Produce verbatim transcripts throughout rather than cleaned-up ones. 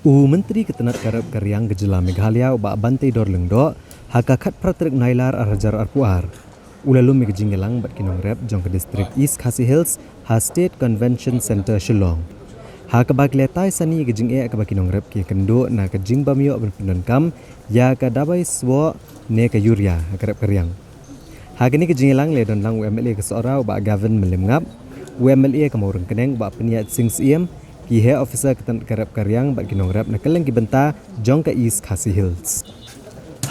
U Myntri ka tnat ka rep ka riang ka jylla Meghalaya u Bah Banteidor Lyngdoh, ha ka khatphra tarik Nailar arhajar arphew ar, u la lum ïa ka jingïalang bad ki nongrep jong ka district East Khasi Hills ha State Convention Centre Shillong. Ha kaba ki la tai sani ïa ka jingeh kaba ki nongrep ki kynduh na ka jingbym ïoh ban pyndonkam ïa ka dawai sboh ne ka urea ha ka rep ka riang. Ha kane ka jingïalang la don lang u MLA ka Sohra u Bah Gavin Mylliemngap, u MLA ka Mawryngkneng u Bah Pynïaid Sing Syiem, ki heh officer ka tnat ka rep ka riang bad ki nongrep na kylleng ki bynta jong ka East Khasi Hills.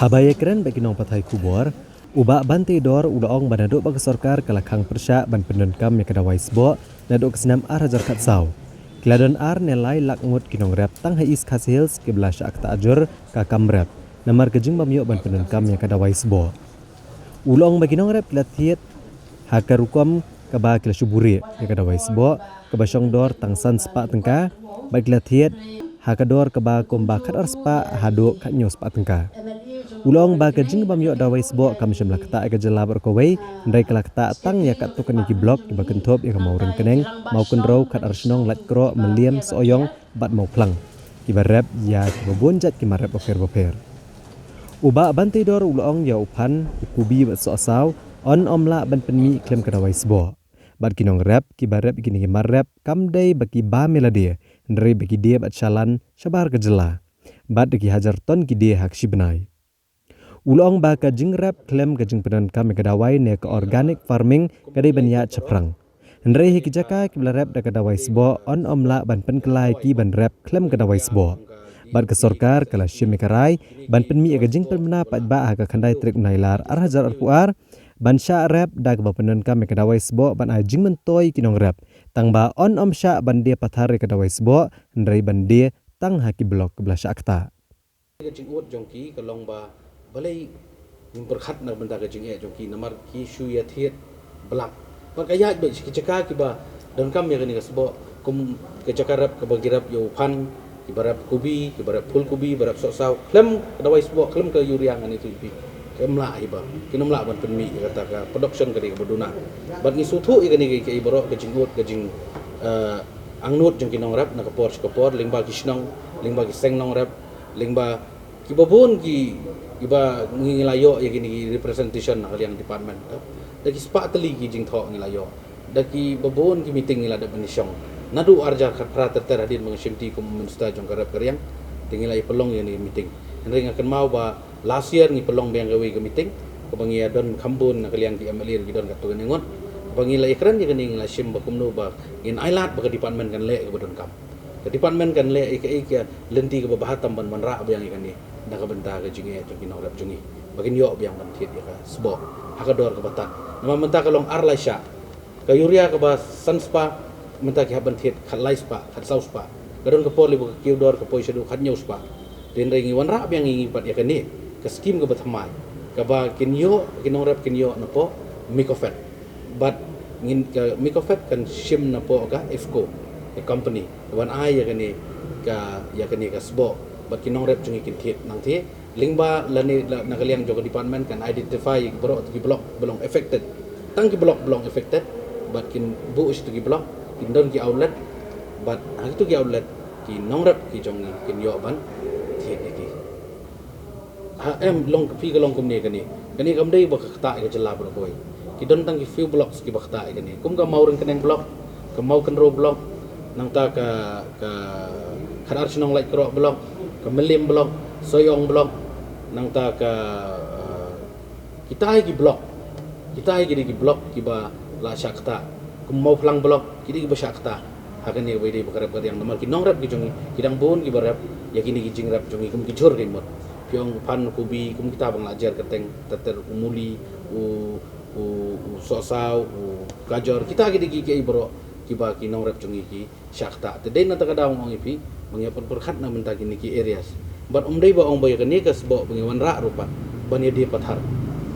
Haba ïakren bad ki nongpathai khubor, u Bah Banteidor u la ong ba naduh ba ka sorkar ka la khang pyrshah ban pyndonkam ïa ka dawai sboh naduh ka snem arhajar khatsaw, ki la don ar ne lai lak ngut ki nongrep tang ha East Khasi Hills kiba la shah ktah jur ka kam rep namar ka jingbym ïoh ban pyndonkam ïa ka dawai sboh. U la ong ba ki nongrep ki la thied ha ka rukom kaba ki la shu buhrieh ïa ka dawai sboh kaba shong dor tang san spah tyngka, bad ki la thied ha ka dor kaba kumba khatar spah haduh khathynñiew spah tyngka. U la ong ba ka jingbym ïoh dawai sboh kam shym la ktah ïa ka jylla baroh kawei, hynrei ka la ktah tang ïa katto katne ki block kiba kynthup ïa ka Mawryngkneng, Mawkynrew, Khadarshnong, Laitkroh, Mylliem, Sohiong bad Mawphlang, kiba rep ïa kiba bun jait ki mar rep bapher bapher. U Bah Banteidor u la ong ïa u phan, u kubi bad sohsaw yn ym lah ban pynmih khlem ka dawai sboh. Bad ki nongrep kiba rep ïa kine ki mar rep kam dei ba ki bam ïa lade, hynrei ba ki die bad shalan shabar ka jylla. Bad da ki hajar ton ki die ha ka shi bnai. U la ong ba ka jingrep khlem ka jingpyndonkam ïa ka dawai ne ka organic farming ka dei ban ïaid shaphrang. Hynrei ha ki jaka kiba la rep da ka dawai sboh yn ym lah ban pynkylla ïa ki ban rep khlem ka dawai sboh. Bad ka sorkar ka la shim ïa ka rai ban pynmih ïa ka jingpynbna paidbah ha ka khyndai tarik Nailar arhajar arphew ar ban shah rep da kaba pyndonkam ïa ka dawai sboh ban ai jingmyntoi ïa ki nongrep, tang ba yn ym shah ban die pathar ïa ka dawai sboh, hynrei ban die tang ha ki block kiba la shah ktah. Ka jingud jong ki ka long ba balei ngim pyrkhat na ka bynta ka jingeh jong ki namar ki shu ïathied blang. Bad ka ïaid beit sha ki jaka kiba donkam ïa kane ka sboh, kum ka jaka rep kaba ki rep ïa u phan, kiba rep kubi, kiba rep phul kubi, ba rep sohsaw, khlem ka dawai sboh, khlem ka urea ngan ïathuh ïa phi, kim lah hi ba, kin ym lah ban pynmih ïa kata ka production ka dei kaba duna. Bad ngi sngewthuh ïa kane ka, ka baroh ka jingud, ka jing, eh, angnud jong ki nongrep na ka por sha ka por, lyngba ki shnong, lyngba ki seng nongrep, lyngba kiba bun ki, kiba ngi, ngi la ïoh ïa kine ki representation na ka liang department. Da ki spah tylli ki jingthoh ngi la ïoh. Da kiba bun ki meeting ngi la dep ban ïashong. Naduh arhajar khatphra ter ter hadien ba nga shim ti kum minister jong ka rep ka riang, te ngi la ïa pynlong ïa kine ki meeting. Hynrei nga kynmaw ba last year ngi pynlong biang kawei ka meeting, kaba ngi ïa don kham bun na ka liang ki MLA ruh ki don katto katne ngut. Ba ngi la ïakren ïa kane, ngi la shim ba kumno ba ngin ailad ba ka department kan leh kaba donkam. Ka department kan leh ïa kaei ka lynti kaba bha tam ban wanrah biang ïa kane na ka bynta ka jingeh jong ki nongrep jong ngi, ba kin ïoh biang ban thied ïa ka sboh ha ka dor kaba tad. Namar mynta ka long ar lai shah. Ka urea kaba san spah, mynta ki hap ban thied khatlai spah, khatsaw spah. Ka don ka por lei ba ka kiew dor ka poi shaduh khathynñiew spah. Te hynrei ngi wanrah biang ïa ngi pat ïa kane ka skim kaba thymmai, kaba kin ïoh, ki nongrep kin ïoh napoh Micofed. Bad ngin, ka Micofed kan shim napoh ka IFFCO, ka company, ban ai ïa kane ka, ïa kane ka sboh. Bad ki nongrep jong ngi kin thied nangtei. Lyngba lane la, na ka liang jong ka department kan identify ïa ki baroh ki block ba long affected. Tang ki block ba long affected, bad kin buh sha kito ki block, kin don ki outlet, bad ha kito ki outlet ki nongrep ki jong ngi kin ïoh ban thied ïa ki. Ha, em, long ka phi ka long kumne kane. Kane kam dei ba ka ktah ïa ka jylla baroh kawei. Ki don tang ki few blocks kiba ktah ïa kane. Kum ka Mawryngkneng block, ka Mawkynrew block, nangta ka, ka Khadarshnong Laitkroh block, ka Mylliem block, Sohiong block, nangta ka, eh, kita hi ki block. Kita hi ki dei ki block kiba la shah ktah. Kum Mawphlang block, ki dei kiba shah ktah. Ha kane kaba ïadei bad ka rep ka riang namar ki nongrep ki jong ngi, ki dang bun kiba rep ïa kine ki jingrep jong ngi kum ki jhur ki mut. Phi ong phan, kubi, kum kita ba nga la jer kyrteng, ter ter, u muli, u, u, u sohsaw, u gajor, kita ki dei ki, kiei baroh kiba ki nongrep jong ngi ki shah ktah. Te dei na kata ka daw nga ong ïa phi ba ngi ïa pynpyrkhat na bynta kine ki areas. Bad ym dei ba ong ba ïa kane ka sboh ba ngi wanrah ruh pat ban ïa die pathar,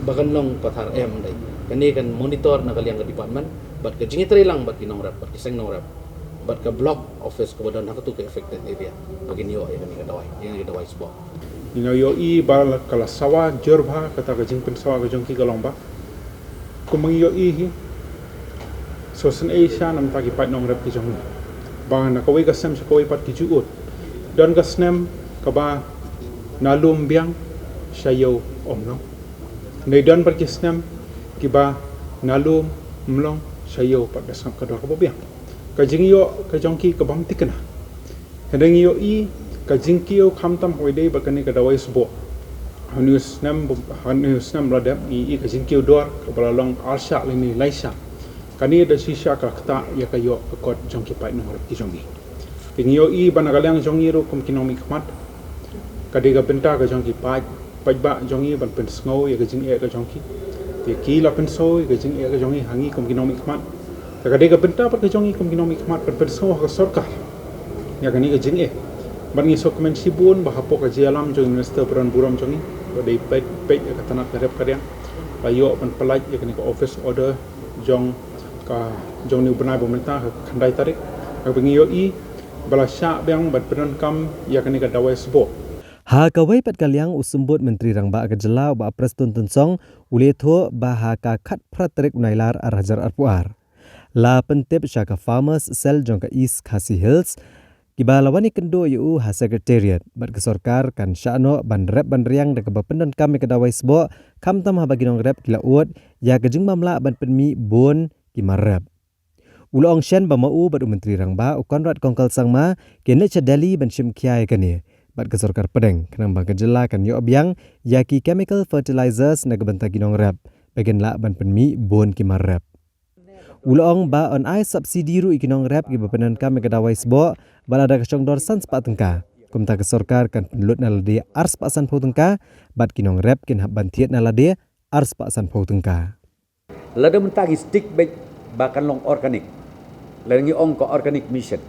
ba kan long pathar, em, ym dei. Kane kan monitor na ka liang ka department bad ka jingïatreilang bad ki nongrep, bad ki seng nongrep, bad ka block office kaba don ha katu ka affected area, ba kin ïoh ïa kane ka dawai, ïa kane ka dawai sboh. Ngi la ïohi ba la, ka la sawa jur bha kata ka jingpynsawa ka jong ki ka long ba, kumba ngi ïohi hi, sngewsynei sha na bynta ki paid nongrep ki jong ngi ba na kawei ka sem sha kawei pat ki ju ud. Don ka snem kaba na lum biang sha ïew ym long. Ne don pat ki snem kiba na lum mlong sha ïew pat da sngap ka dor kaba biang. Ka jingïoh ka jong ki ka bym thikna. Hynrei ngi ïohi ka jingkiew khamtam ha kaba ïadei bad kane ka dawai sboh. Ha une u snem, ha une u snem ba la dep ngi ïohi ka jingkiew dor kaba la long ar shah lane lai shah. Kane da shisha ka ktah ïa ka ïoh ka kot jong ki paid nongrep ki jong ngi. Te ngi ïohi ba na ka liang jong ngi ruh kum ki nongmihkhmat, ka dei ka bynta ka jong ki paid paidbah jong ngi ban pynsngew ïa ka jingeh ka jong ki. Te ki la pynsngew ïa ka jingeh ka jong ngi ha ngi kum ki nongmihkhmat. Te ka dei ka bynta pat ka jong ngi kum ki nongmihkhmat ban pynsngew ha ka sorkar ïa kane ka jingeh. Bad ngi sngewkmen shibun ba hapoh ka jingïalam jong u Minister ba don burom jong ngi, ba dei peit peit ïa ka tnat ka rep ka riang, la ïoh ban pyllait ïa kane ka office order jong ka, jong une u bnai ba mynta, ka khyndai tarik. Haba ngi ïohi ba la shah biang ban pyndonkam ïa kane ka dawai sboh. Ha kawei pat ka liang, u Symbud Myntri Rangbah ka jylla, u Bah Prestone Tynsong, u la ïathuh ba ha ka khatphra tarik u Nailar ar hajar arphew ar, la pyntip sha ka Farmers Cell jong ka East Khasi Hills, kiba la wan ïakynduh ïa u ha Secretariat, bad ka sorkar kan shah noh ban rep ban riang da kaba pyndonkam ïa ka dawai sboh, khamtam haba ki nongrep ki la ud ïa ka jingmamlah ban pynmih bun ki mar rep. U la ong shen ba ma u bad u Myntri Rangbah, u Conrad Kongkal Sangma, kin leit sha Delhi ban shim khia ïa kane bad ka sorkar pdeng, khnang ba ka jylla kan ïoh biang ïa ki chemical fertilizers na ka bynta ki nongrep, ba kin lah ban pynmih bun ki mar rep. U la ong ba yn ai subsidy ruh ïa ki nongrep kiba pyndonkam ïa ka dawai sboh, ba lada ka shong dor san spah tyngka, kumta ka sorkar kan pynlut na lade ar spah sanphew tyngka, bad ki nongrep kin hap ban thied na lade ar spah sanphew tyngka. Lada mynta ngi stick beit ba kan long organic, lada ngi ong ka organic mission,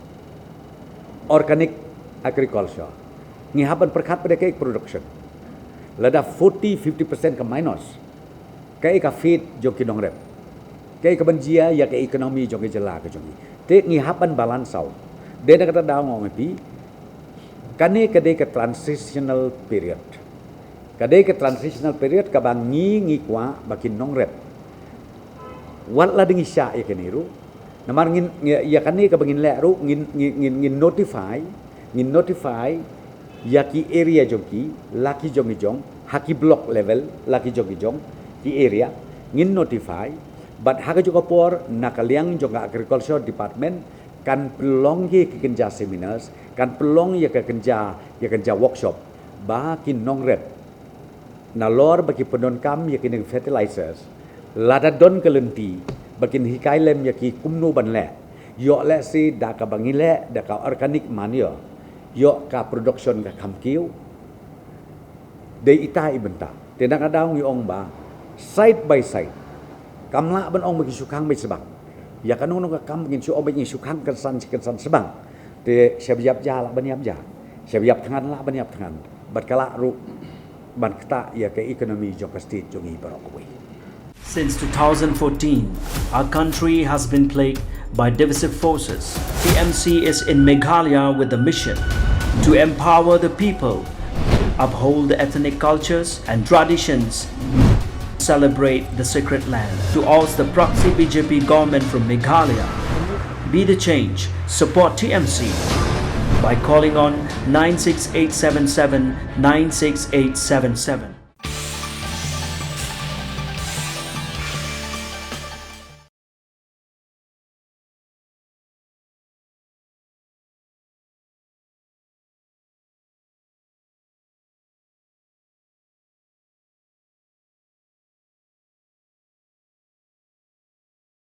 organic agriculture, ngi hap ban pyrkhat pat ïa ka production. Lada forty fifty percent ka minus, kaei ka fate jong ki nongrep, kaei kaban jia ïa ka economy jong ka jylla ka jong ngi. Te ngi hap ban balance out. Dei na kata daw nga ong ïa phi, kane ka dei ka transitional period. Ka dei ka transitional period kaba ngi, ngi kwah ba ki nongrep, wat la dang ngi shah ïa kane ruh, namar ngin, ïa kane kaba ngin leh ruh, ngin, ngin, ngin, ngin notify, ngin notify ïa ki area jong ki, la ki jong ki jong, ha ki block level, la ki jong ki jong, ki area, ngin notify. Bad ha kajuh ka por, na ka liang jong ka Agriculture Department, kan pynlong ïa ki kynja seminars, kan pynlong ïa ka kynja, ïa kynja workshop, ba ki nongrep, nalor ba ki pyndonkam ïa kine fertilizers, lada don ka lynti ba kin hikai lem ïa ki kumno ban leh, ïoh lehse da kaba ngi leh da ka organic manure, ïoh ka production ka kham kiew. Dei ita i bynta. Te na ka daw ngi ong ba side by side, kam lah ban ong ba ki shu khang beit sbang. Ïa kano kano ka kam ba ngin shu ong ba ngin shu khang kynsan shi kynsan sbang. Te shaba ïap ja lah ban ïap ja, shaba ïap thngan lah ban ïap thngan. Bad ka lah ruh ban ktah ïa ka economy jong ka state jong ngi baroh kawei. Since two thousand fourteen, our country has been plagued by divisive forces. T M C is in Meghalaya with the mission to empower the people, uphold the ethnic cultures and traditions, celebrate the sacred land. To oust the proxy B J P government from Meghalaya, be the change. Support T M C by calling on nine six eight seven seven nine six eight seven seven.